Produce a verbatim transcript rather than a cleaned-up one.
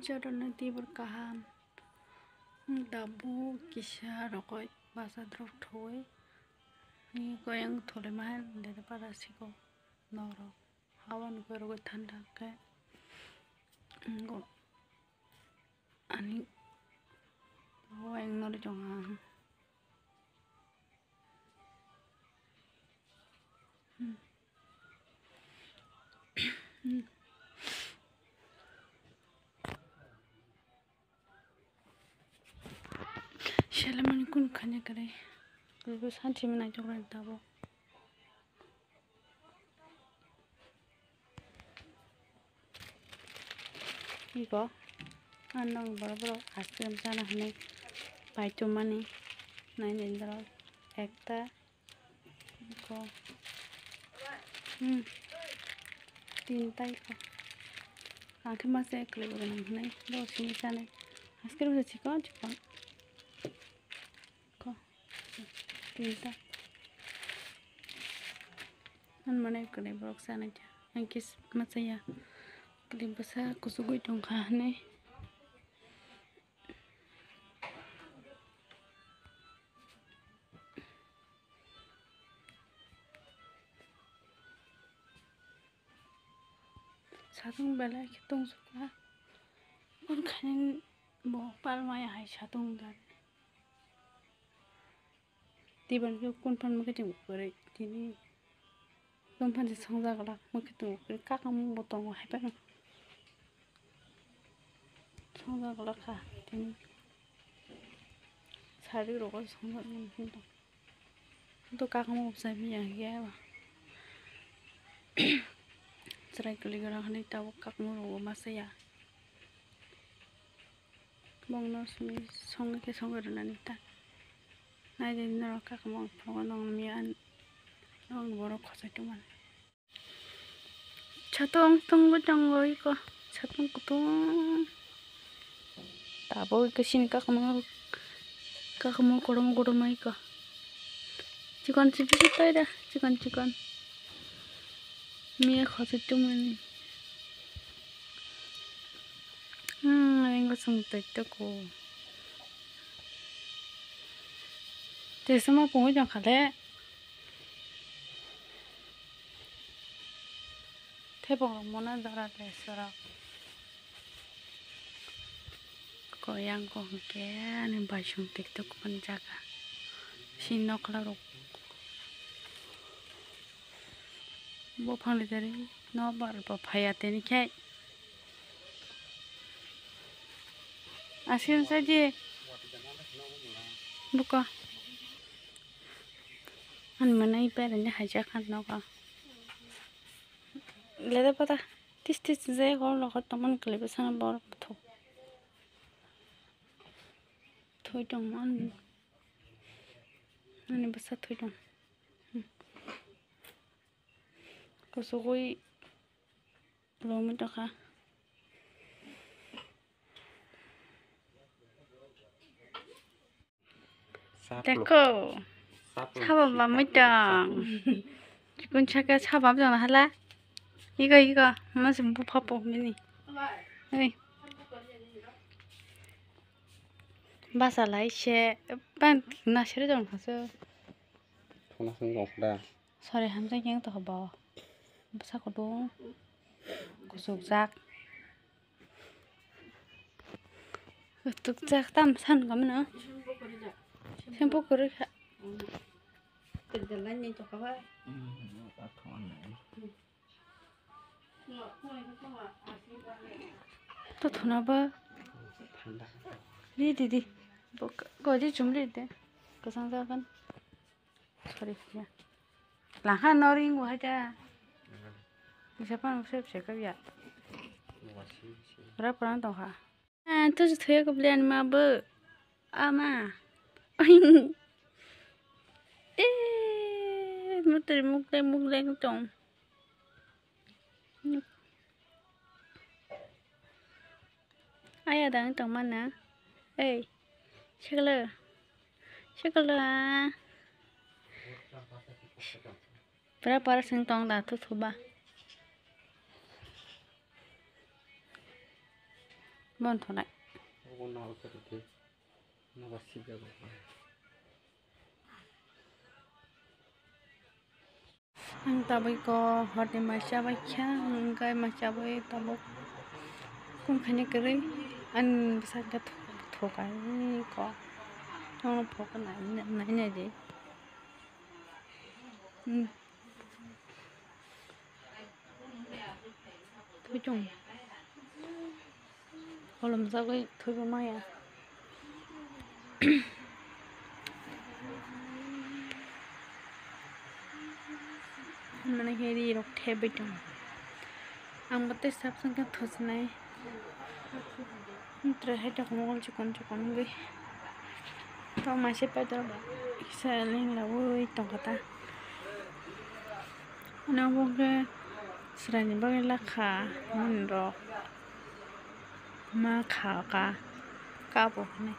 Jorano tibur kaham. Dabu kisa rokoi basa drop thoi. Ni koyang thole mahan dede para siko norok. Hawan gorogo thanda khe. Ngo ani hawa eng nori chong ha. Selamani kun khanya kare. Ibo sanchi manai chokra tabo. Iko, ang nong borok borok ice cream chana hinwi paichomani naini borok ekta, iko, hmm, tinta iko. Ang khe masa kwlwi gwnang hinwi borok simi chanai ice cream se chikon chikon. Ko, tinta. Ang mane kwlwi borok sana kha. Ang kis machaya. Kwlwi bwsa kuchugwi tongkha hinwi. Satung belai khe tungsukha. Kun khain bo palmaya hai satung dan. Tiban khe kun phan mukhe tong kwrwi tini. Kun phan se songjak glak mukhe tong kwrwi kakam bo tongo hai phano. Songjak glak kha tini. Sari rogo songjak ni mukhe tong. To kakamo bwsai miyang ya ba. Chwrai kwlwi gwnang hinwi tabuk kakamo rogo masa ya. Bongno simi songwi khe songwi rwnani ta. Naidi norok kakamo ang phunukgo nong miya ang borok khosai tongmani. Chatong tongbo tongo iko, chatong kutung. Tabo iko sini kakamo, kakamo korom korom iko. Chikon chikon paida, chikon chikon. Miya khosoi tongmani. Hmm, ringo song tei toko. Tei sama pungwi tong khale. Thepung rok mona jora le sorok. Koyang ko hwnkhe ani baisong tiktok mani jaga. Si nokla rok. Buphang lidari nokbar bo phaiya tini khe. Asin saji. Buka. Ani manai berani haijak ang nogo. Lede pata tis tis je hor logot tomon kele bwsano bor thok. Thoi tong ani. Ani bwsa thoi tong. Kusugui. Lomwi tokha. Teko. Sabo bamwi tong. Chikon saka sabo jana hala. Igo igo mase bupha po mini. Oi. Basa lai se ban nasere jong khaso. Thona song jong kha da. Sari hamjak yang to habo. Bwsa kutung. Kusukjak. Kutukjak tam san kamano. Shampoo kwrwi kha. To thuna ba. Di di di. Bo ko di chum ri de. Kasang jagan. Sorry ya. Langkha no ring wahai ta. Bisa pan usep sekap ya. Ra pran tong ha. Ah, tu tu ya keblian ma be. Ama. Eh, mutri mukleng mukleng tong. Aya dang tong mana? Ei, sikla. Sikla. Pura pura sing tong da tu thuba. Bon thonai. Ang tabui ko hor ni mai chabai kha, hwnkhe mai chabai tabuk kum khaina kwrwi ani bwsakhe thokai ko. Nono phokhe nai nai di. Thwichung. Holomjagwi thwibo maya. Mane khe ri rok thebwi tongo. Ang bo tei sab songkhe thwchnai. Trai hai tok mokol chikon chikon wngwi. Tok maise paidor kisa lenglaui tongkha ta. Ano bo khe chwraini bagwi lakha mani rok ma kha ka kabo hinwi.